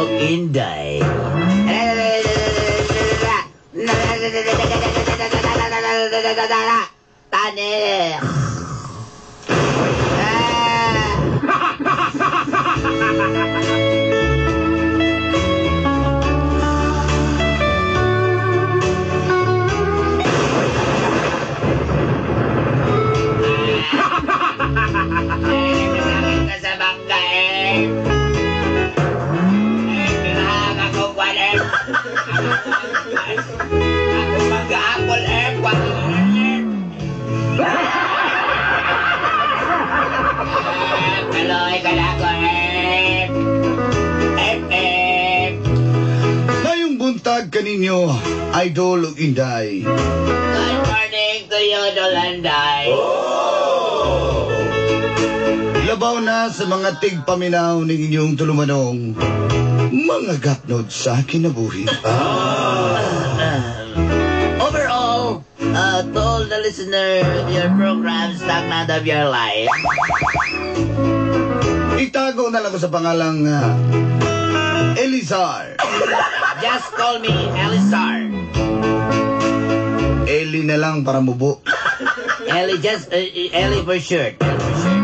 og Inday. Tani. Masakit na sa bangga eh. Eh, pinahanga ko kwan eh. Ako mag-aapol eh. Kwan eh. Kaloy ka na ko eh. Eh, eh. Mayong buntag kaninyo, Idol ug Inday. Good morning to you, Dolanday. Labaw na sa mga tigpaminaw ng inyong tulumanong mga gapnod sa kinabuhi. Overall, to all the listener of your program, Stagnant of Your Life. Itago na lang ko sa pangalang Elizar. Just call me Elisar. Eli na lang para mubo. Eli, just Eli for short. Eli for short.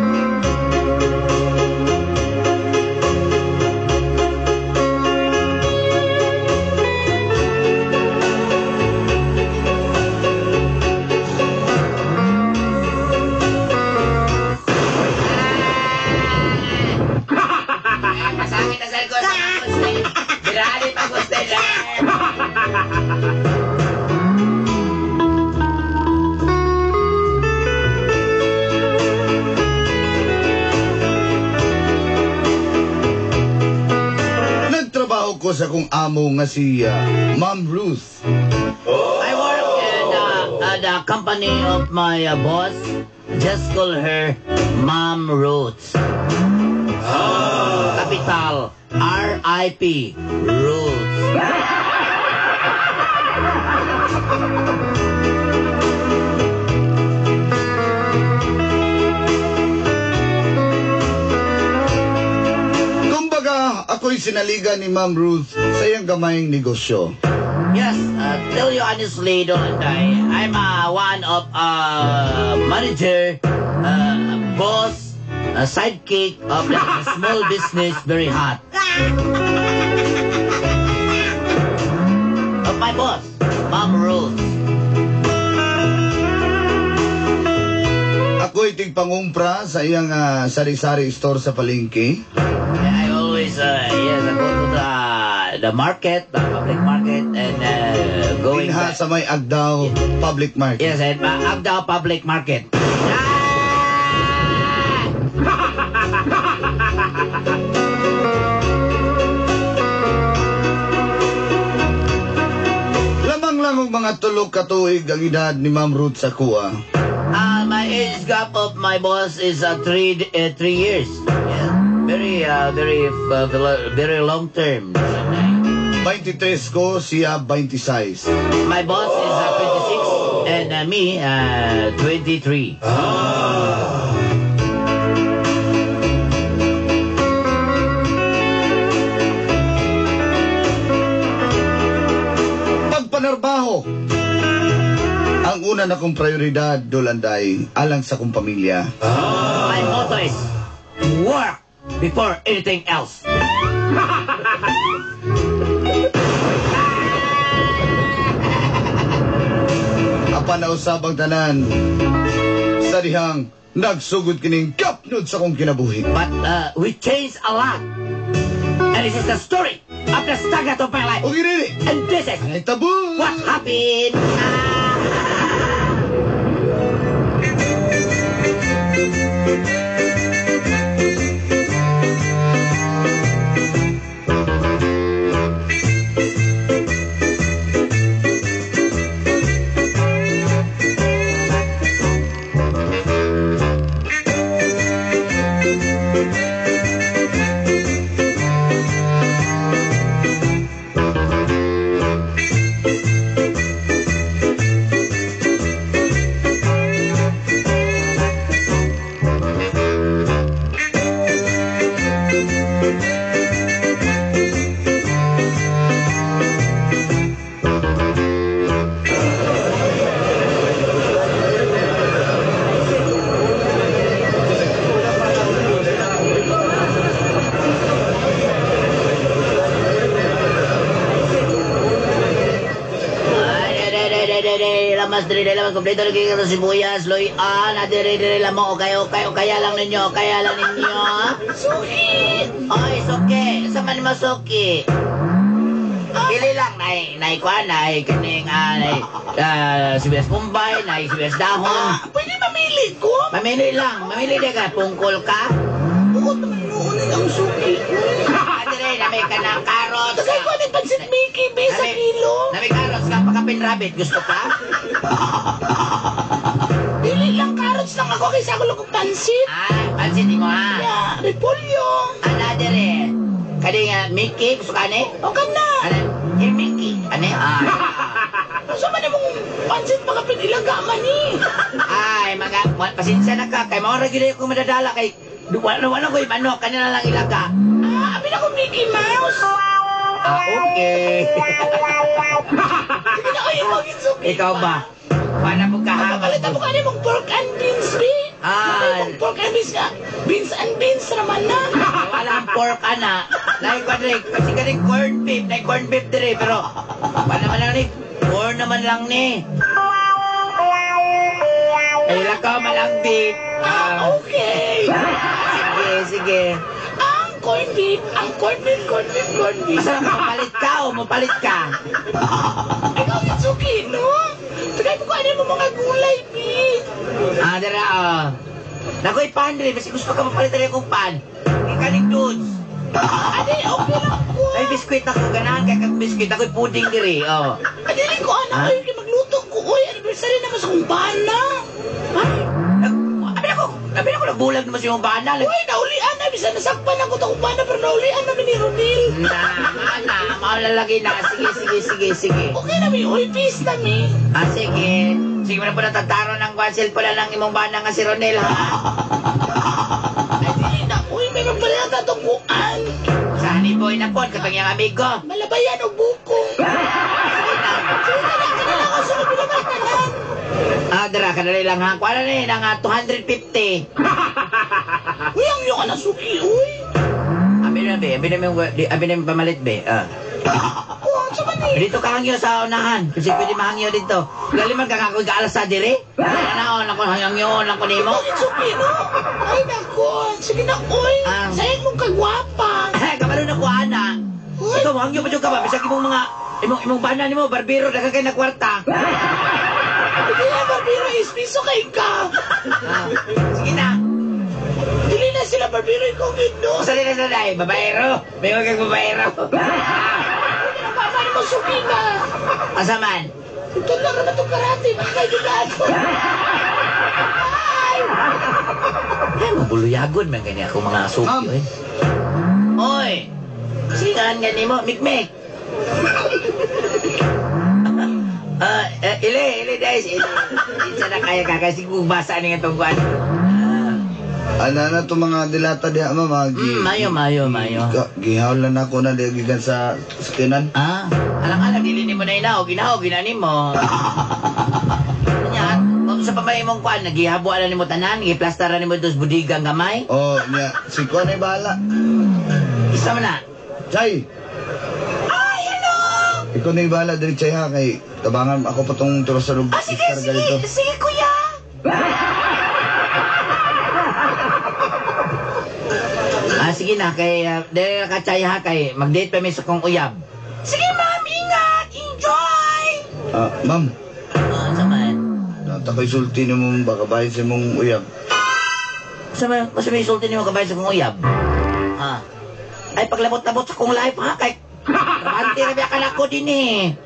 Masakit na sa likod. Birali pa gusto. Nagtrabaho ko sa kong amo nga si Ma'am Ruth. I work in the company of my boss. Just call her Ma'am Ruth. Capital R.I.P. Ruth. Kumbaga, ako'y sinaligan ni Ma'am Ruth sa iyang gamayng negosyo. Yes, tell you honestly, Dolanday, I'm one of manager, boss, sidekick of the small business, very hot. Of my boss, Ma'am Ruth. Ako'y tigpangumpra sa iyang sari-sari store sa palengke. I always, yes, I go to the market, the public market, and going Dinha back. Sa may Agdao Public Market. Yes, and Agdao Public Market. Ah! Lamang lang og mga 3 ka tuig ang edad ni Ma'am Ruth sa kuha. My age gap of my boss is 3 years. Yeah. Very, very, very long term. 23 ko, siya 26. My boss is 26 and me 23. Pagpanarbaho, ang una na kong prioridad, Dolanday, alang sa kong pamilya. My motto is work before anything else. Apan nausab ang tanan sa dihang nagsugod kining gapnod sa kong kinabuhi. But we changed a lot. And this is the story of the stagnant of my life. O girili, And this is ay tabo! What happened. lamas diri, dahil lamas kompleto lagi ka sibuyas, loy-an, na diri diri lamo, okay, okay, okay lang ninyo, okay lang ninyo. Suki! Oy, suki, sa man mo suki? Pili lang, nay, nay kuan, nay kining, nay, sibuyas Bombay, nay sibuyas dahon. Pwede mamili ko? Mamili lang, mamili di ka, pungkol ka. Bukod naman inuunin ang suki. Dire, nami ka ng carrots. Tagay ko ni Pansit Mickey, be, sa kilo. Nami carrots ka, pakapin rabbit, gusto ka? Dili lang, carrots lang ako kaysa ako lang kong pansit. Pansit mo ha. Yeah, repolyo. Ana, dire. Kadi nga, Mickey, gusto ka ni? O ka na. Ano? Eh, Mickey. Ano? Ano man imong pansit pakapin ilaga man ni? Ay, mga, pasensya na ka. Kay maura gyud ako madadala kay wala wala ko ano, kanila lang ilaga. Abi na ko Mickey Mouse. Okay. Sige na kayo maging suki. Ikaw ba? Wala mo ka ha? Kapalit mo ka mong pork and beans, be. Mong pork and beans ka. Beans and beans naman na. Wala ang pork ana. Lahi ko dire, kasi ka corn beef, lahi corn beef dire, pero wala man lang ni, corn naman lang ni. Ay, lakaw man lang beef. Okay. Sige, sige. Ang corn beef, ang corn beef, corn beef, corn beef. Basta mapalit ka o mapalit ka. Ikaw yung suki, no? Tagay mo ko ano mo mga gulay, bi. Dara, oh. Nakoy pan dire, basta gusto ka mapalit rin akong pan. Ikaning dudes. Ade, okay lang ko. Ay, biskwit ako, ganahan kay kag biskwit. Ako'y puding diri, oh. Ade, ko anak, ay, magluto ko. Uy, anniversary naman sa kong bana. Ay, abi ako nagbulag naman sa iyong bana. Uy, naulian na. Bisa nasakpan ako itong bana, pero naulian namin ni Rodil. Na, na, maulalagay na. Sige, sige, sige, sige. Okay na, mi. Uy, peace na, mi. Sige. Sige mo na po natataro ng one cellphone na lang imong bana nga si Ronel, ha? Ay, dili na. Uy, may magpalit na itong kuan. Sa honey boy na po, katong iyang amigo. Malabayan o bukong. Sige na. Sige na, kanila ako sunod na tanan. Dara, kanali lang ha. Kuha na ni, nang 250. Uy, ang iyo ka na suki, uy. Abi na, be. Abi na, abi na pamalit, be. Oh, sa man eh. Dito ka hangyo sa unahan. Kasi pwede mahangyo dito. Laliman ka nga ako gaalas sa dire. Ano, ako hangyo, ako nimo. Bakit suki, no? Ay, nako. Sige na, uy. Sayang mong kagwapa. Kabalo na ko, ana. Ikaw, hangyo pa dyan ka ba? Bisag imong mga, imong bana nimo, barbero, daghang kay na kwarta. Hindi na, barbero, is piso kay ka. Sige na. Dili na sila, barbero, ikaw gino. Sali na sila, eh. Babaero. May huwag kang babaero. Hindi na, papa mo, suki na. Asa man? Ito lang naman itong karate. Mga kaibigan ko. Ay! Ay, mabuluyagon man gani ako mga suki. Ma'am. Oy! Singan gani mo, mikmik. Ili, ili guys, ili. Isa na kaya ka kasi kung basa ni itong kuan. Ana na itong mga dilata diha, ma'am. Mayo, mayo, mayo. Gihawlan ako na diha gikan sa sakinan. Alang-alang, dili ni mo na inaog, ginaog, ginani mo. Nya, sa pamay mong kuan, nagihabuan na ni mo tanan, giplastaran ni mo dos budigang gamay. Oh, nya, si kuan ay bahala. Isa man na. Chay! Ay, hello! Ikaw na yung bahala diri, Chay, ha, kay tabangan ako pa tong turo sa lub. Sige, sige, sige, kuya. Sige na, kay, dili na ka, Chay, ha, kay mag-date pa mi sa kong uyab. Sige, ma'am, ingat! Enjoy! Ma'am. Sa man? Nata ko'y sulti ni mong baka bahin sa mong uyab. Sa man, kasi may sulti ni mong kabahin sa kong uyab? Ay, paglabot-labot sa kong life, ha, kay trabante na biya ka na ko din, eh.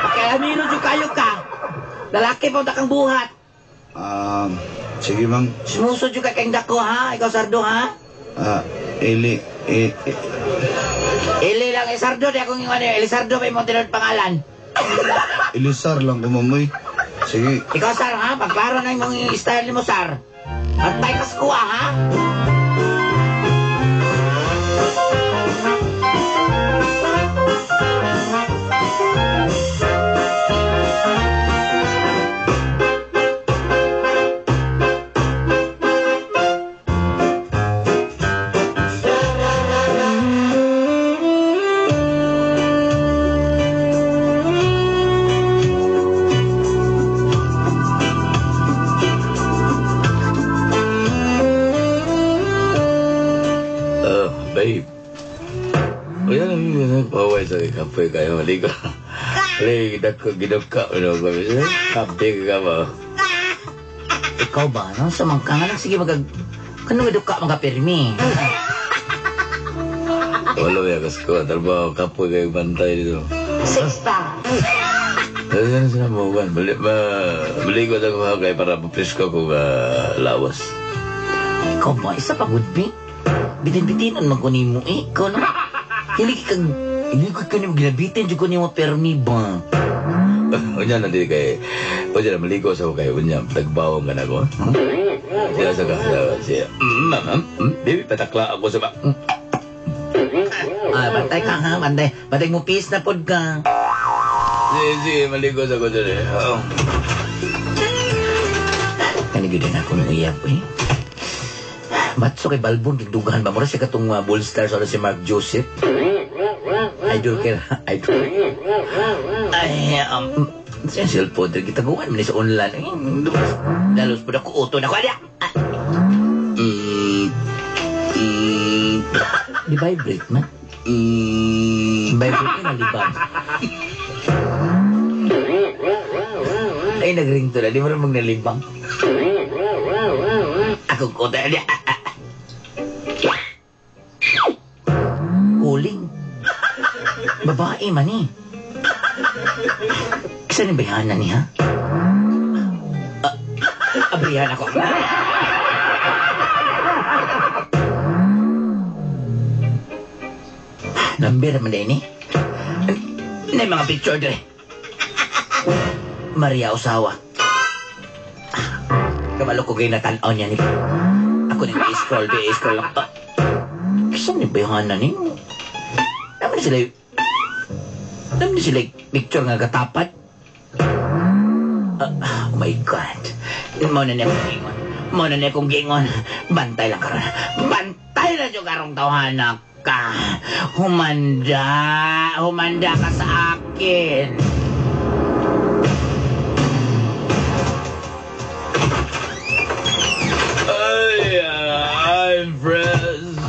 Pakialamino dyan kayo ka. Lalaki pa kang buhat. Sige, ma'am. Sumuso dyan ka kayong dako, ha? Ikaw, Sardo, ha? Ili, Ili lang, eh, Sardo, di akong yung ano, Eli Sardo, may mong tinod pangalan. Ilisar lang kumamoy. Sige. Ikaw, Sar, ha? Pagklaro na yung style mo, Sar. Antay kas kuha, ha? Unya nagpaway sa kapoy kayo maligo. Lagi dako giduka ano ba? Kape ka ba? Ikaw ba no sa mga kangalang sige magag kano duka mga pirmi. Wala ya kasko trabaho kapoy kayo bantay dito. Six pa. Ano sila mo ba? Maligo sa ko kay para mapresko ko lawas. Ikaw ba isa pa good be? Bitin-bitinon man ko nimo eh. Ikaw no. Hili kag hindi ko kanimo ginabitin jud ko nimo permi ba. Unya na di kay unya na maligo sa ko kay unya tagbawong ka na ko. Siya sa ka siya. Baby patakla ako sa ba. Ah, bantay ka ha, bantay. Bantay mo peace na pod ka. Sige, maligo sa ko dyan eh. Oh. Kani gyud na akong uyab eh. Matso kay Balbon dugdugahan ba mo siya katong Bullstar sa si Mark Joseph. Idol kay idol. Ay, siya cellphone diri gitaguan man ni sa online. Ay, dalos pud ako auto na ko ada. Di vibrate man. Vibrate na libang. Ay, nagring to na. Di mo rin magnalibang. Ako ko tayo. Kuling. Babae man eh. Kisa ni bayhana niya? Abrihan ako. Number man din eh. May mga picture dre. Maria Osawa. Kabalo ko kayo natanaw niya ni. Ako nang i-scroll, i-scroll lang. Kisa ni bayhana ni. Naman sila picture nga katapat. Oh my God. Muna niya akong gingon. Muna niya akong gingon. Bantay lang karon. Bantay na dyan karong tawhanak ka. Humanda. Humanda ka sa akin. Ay, I'm fresh.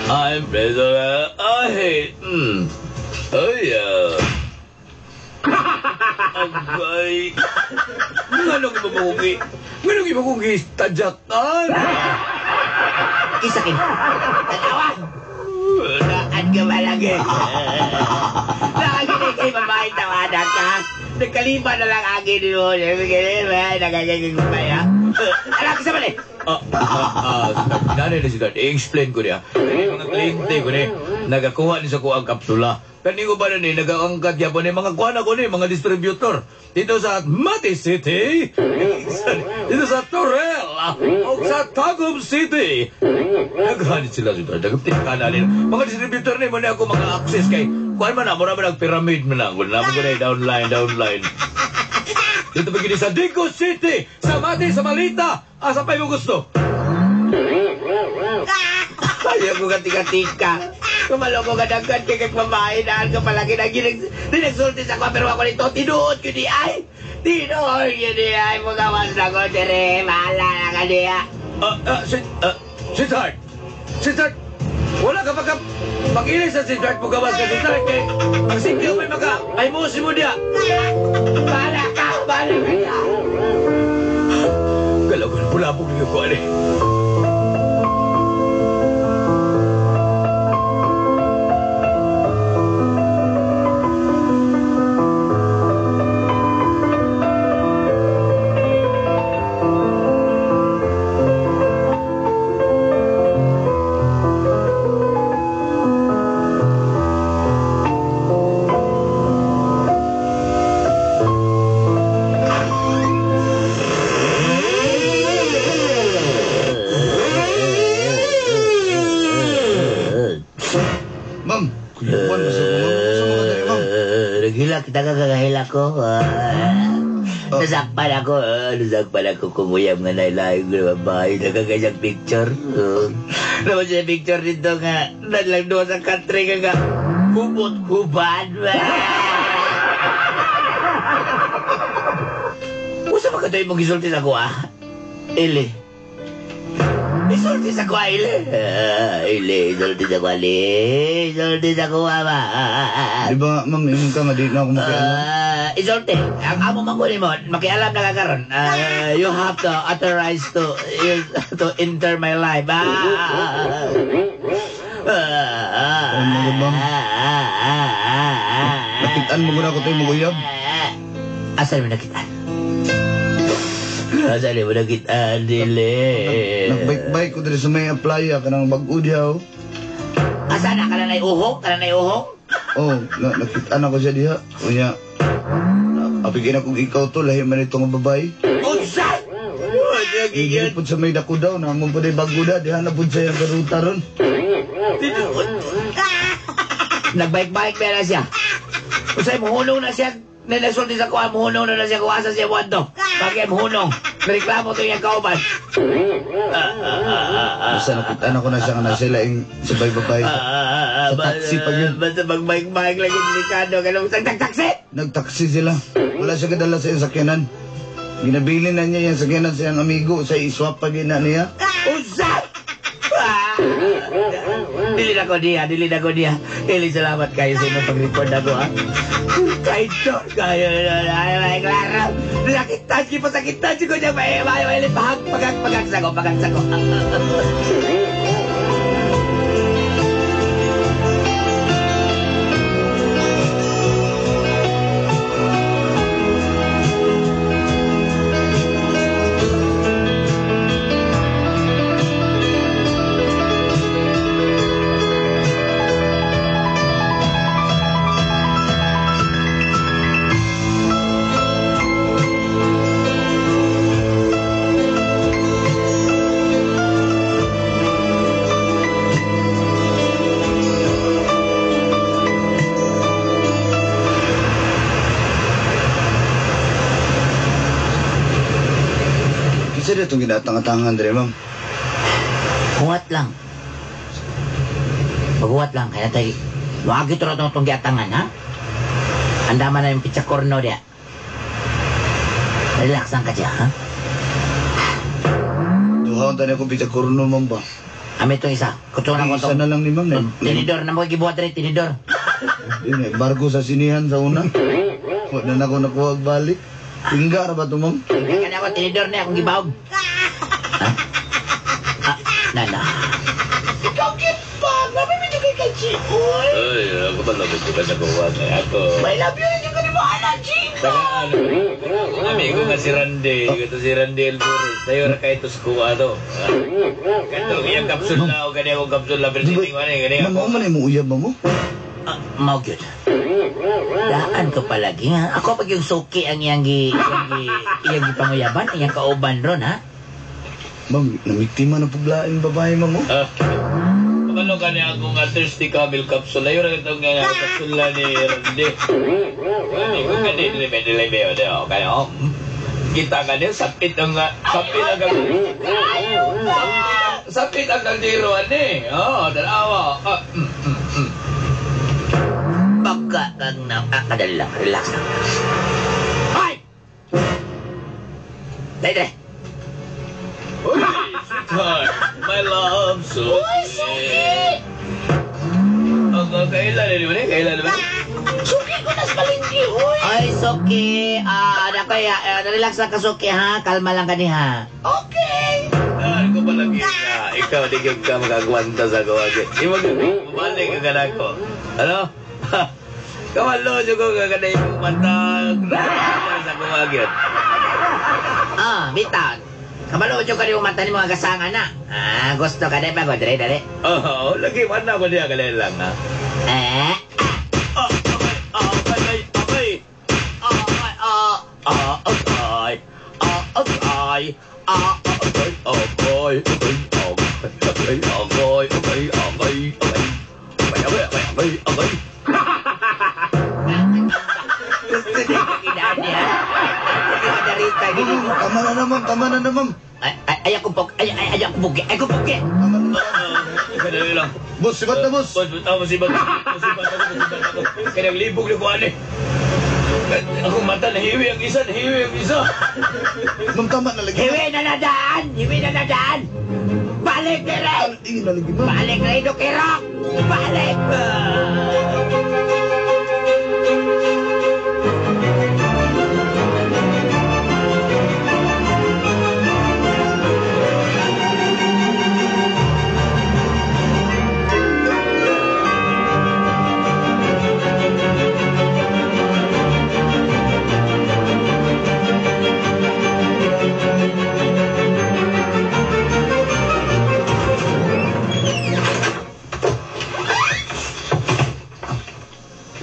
I'm fresh. Ay, Ay, Agay. Nganong iba mo kong nganong iba kong tadyakan? Isakin. Tanawa. Naan ka ba lagi? Nakagini kay babae tawanan ka. Nagkalima na lang agin mo. Alam ka sa mali. Nanay na si Dad, i-explain ko niya. Mga kliyente ko ni, nagakuha ni sa kuang kapsula. Kani ko ba na ni, nagaangkat niya po ni, mga kuha na ko ni, mga distributor. Dito sa Mati City, dito sa Torel, o sa Tagum City. Naghanit sila si Dad, nagaptika na nila. Mga distributor ni, muna ako mga access kay, kuhan man na, mura man ang pyramid man na. Kuhan na, downline, downline. Dito ba gini sa Digo City, sa Mati, sa Malita, asa pa mo gusto? Ayaw ko katika-tika. Kumaloko ka daghan kay kag babae dahil ka palagi na ginagsulti sa ko pero ako nito tinuod yun di ay. Tinuod yun di ay. Mugawas na ko dire. Bahala na ka niya. Sweetheart! Sweetheart! Wala ka pagka pag-ilis sa sweetheart mugawas ka sweetheart kay ang sikyo may maka ay mo si mo niya. Bahala ka! Bahala ka niya! Galaw ko na pulabog niyo ko ani. Ma'am, kuyuan mo sa ma'am. Sa mga dali, ma'am. Naghila kita kagahila ko. Nasakpan ako. Nasakpan ako kumuyam nga nailaing ng babae. Nagkaganyang picture. Naman siya picture dito nga. Nalang doon sa country nga nga. Hubot-hubad. Usa ba ka tayo mag-isulti sa ako, ah? Ili. Isulti sa ko, Ile. Ile, isulti sa ko, Ali. Isulti sa ko, ama. Di ba, ma'am, ingon ka nga di na ako makialam. Isulti. Ang amo man ko nimo, makialam na ka karon. You have to authorize to enter my life. Ano ba, ma'am? Nakitaan mo ko na ako tayo maguyab. Asan mo nakitaan? Asan mo nakitaan, dili? Nagbike-bike ko diri sa may playa kanang bag-o diha. Asa na? Kanang uhong? Kanang uhong? Oh, nakitaan ako siya diha. Unya, apigin akong ikaw to, lahi man ito nga babae. Unsa! Hindi po sa may dako daw, na mo po day bago da, diha na po siya yung karuta ron. Nagbike-bike pa na siya. Usay, muhunong na siya. Nanasulti sa kuha, muhunong na siya kung asa siya buwan to. Bakit muhunong? Nareklamo to yung kauban. Basta nakitaan ako na siya nga na sila yung sabay babae. Sa taxi pa yun. Basta mag-bike-bike lagi delikado. Ganun, tag-taxi! Nagtaxi sila. Wala siya kadala sa iyang sakyanan. Ginabili na niya yung sakyanan sa iyang amigo. Sa iswap pa gina niya. Unsa! Dili na ko niya, dili na ko niya. Dili, salamat kayo sa inyong pag-record ako, ha? Traitor kayo. Ay, ay, klaro. Sakitan, gipasakitan ko niya. May, may, may, pahag, pagag, pagag, pagag, sako. Kinsa itong ginatanga-tangan dre, ma'am? Huwat lang. Paghuwat lang. Kaya tayo, wag ito na itong giatangan, ha? Andama na yung pitsakorno diya. Relax lang ka diya, ha? Duhaon tayo akong pitsakorno, ma'am ba? Ami itong isa. Kutso na ko Isa na lang ni ma'am. Tinidor na mo gibuhat rin, tinidor. Yun, barko sa sinihan sa una. Wala na ako nakuha balik. Tingga ra ba ito, ma'am? Tingga ka na ako, tinidor na akong gibawag. Ha? Ah, nana. Ikaw pa! Grabe medyo kay Kachi, uy! Ay, ako ba labit ko sa kuha kaya ako. May love you medyo ka ni mo, ala, Chico! Saka ano, amigo nga si Randy, ito si Randy Elbures. Tayo ra kay ito sa kuha to. Kato, iyang kapsula o kanya akong kapsula, pero Di ba, titingwan eh, kanya ma'am, man mo uyab mo? Mao gyud. Daan ko palagi ha. Ako pag yung suki ang iyang gipanguyaban, iyang kauban ron ha. Ma'am, namiktima na puglaing babae, ma'am, oh. Ano ka niya akong thirsty camel capsule? Ayun ang itong kapsula ni Randy. Amigo ka din, kita ka niya, sapit ang sapit ang kaldero, ani. Oh, dalawa. Baka kang na... Kadali lang, relax lang. Ay! Dali, dali. Uy, sweetheart, my love, so... Uy, suki! Kailan naman eh? Kailan naman? Suki ko na sa palengke, uy! Ay, suki! Kaya, relax lang ka, suki, ha? Kalma lang ka niha. Okay! Ano ko palagi na ikaw, di ka makagwanta sa kawagin. Ibag, bumalik ka na ako. Ano? Kamalo, ko ka na yung mata sa kawagin. Bitan. Kamalo, ka yung mata ni mga kasanga na. Gusto ka na ba? Dali, dali. Oo, lagi man ako niya kalay lang, ha? Eh? Okay, okay. Okay, okay. Okay, okay, okay, okay, okay, okay, okay. Okay, okay, okay, okay. Gusto niya kinaan niya. Tama na naman, tama na naman. Ay, ako po, ay, ako bugi, ay, ako bugi. Tama na. Kadali lang. Boss, sibat na, boss. Boss, sibat. Sibat ako. Kaya libog na ko, ano eh. Akong mata, nahiwi ang isa, nahiwi ang isa. Ma'am, tama na lagi. Hiwi na nadaan! Hiwi na nadaan! Bala Balik dire! Ingin na lagi, ma'am. Balik Rino Kirok! Balik!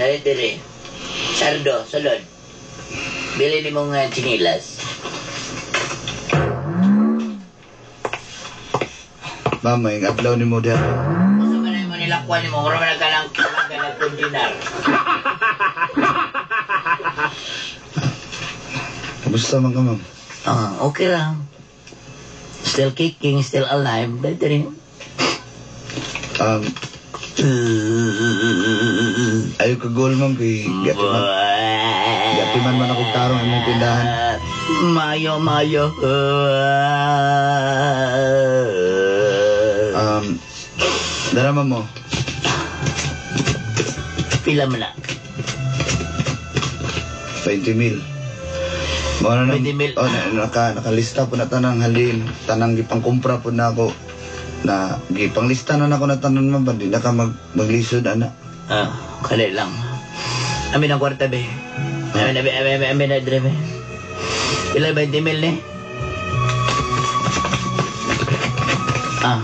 Dali dire. Sardo, sulod. Bili ni mong chinilas. Ma'am, may adlaw ni mo diha. Usa man na mo nilakwan ni mo, mura man ka lang nagkundinar. Kamusta man ka, ma'am? Ah, okay lang. Still kicking, still alive. Dali dire. Ayaw ka goal, ma'am, kay gatiman man akong tarong imong tindahan. Mayo, mayo. Darama mo. Pila man na? 20 mil. Mao na nang- 20 mil. Oh, nakalista po na tanang halin. Tanang gipangkumpra po na ako. Na gipanglista na nako na tanan man ba di na ka maglisod ana. Ah, kali lang. Amin ang kwarta be. Amin na be, amin, amin, amin na dre be. Pila 20 mil ni? Ah.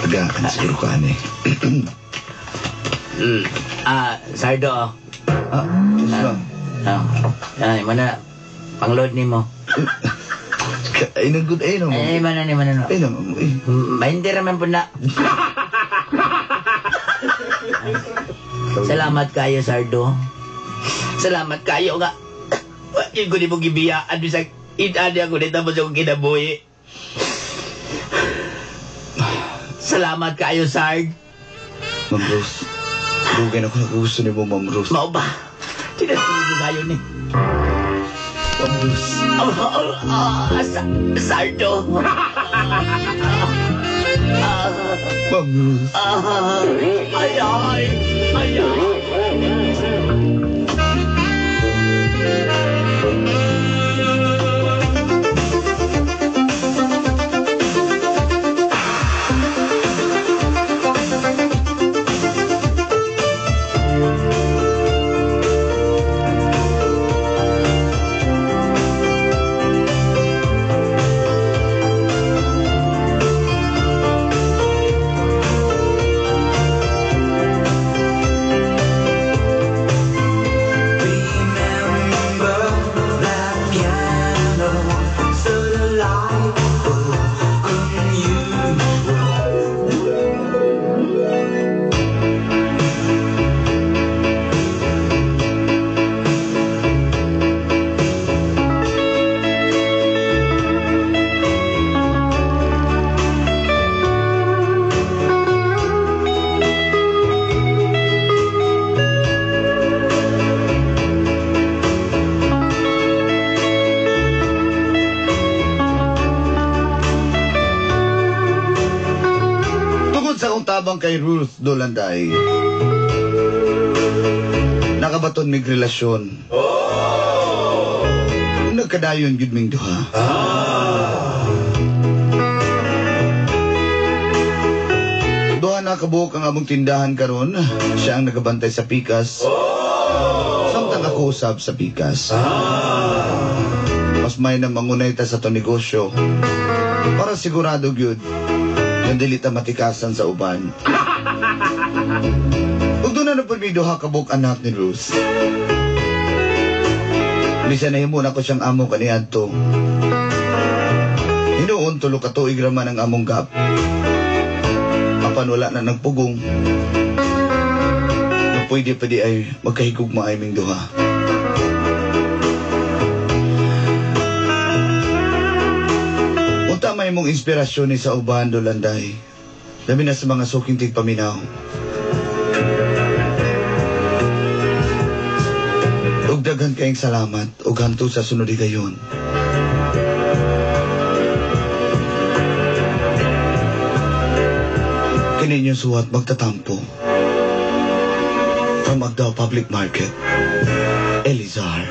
Tagaan siguro ka ani. Ah, Sardo. Ah, yes, ma'am. Ah, ay, mana pangload nimo. Ay, nag-good ay no. Ay, mana ni mana no. Ay, no, ma'am. Ay. Mahindi raman po na. Salamat kayo, Sardo. Salamat kayo nga. Yun ko di mo gibiyaan. Bisag, inani ako nito mo sa akong kinabuhi. Salamat kayo, Sard. Ma'am Rose, dugay na ko nakagusto ni mo, Ma'am Rose. Mao ba? Tinatulog ko kayo ni. Ma'am Rose. Sardo. Ma'am Rose. Ay, ay, ay, ay. Tabang kay Ruth Dolanday, nakabaton mig relasyon. Oh! Nagkadayon gyud ming duha. Ah. Duha na kabuok ang among tindahan karon. Siya ang nagabantay sa pikas. Oh! Samtang ako usab sa pikas. Ah. Mas may na mangunay ta sa to negosyo. Para sigurado gyud nga dili ta matikasan sa uban. Ug doon na po may duha ka buok anak ni Ruth. Bisan nahimo na ko siyang amo kaniadto. Hinuon tulo ka tuig ra man ang among gap. Apan wala na nagpugong. Na pwede pa di ay magkahigugma ay ming duha. Unta may mong inspirasyon ni sa uban, Dolanday. Labi na sa mga suking tigpaminaw. Ug daghan kayong salamat ug hangtod sa sunod higayon. Kini inyong suwat magtatampo. From Agdao Public Market, Elizar.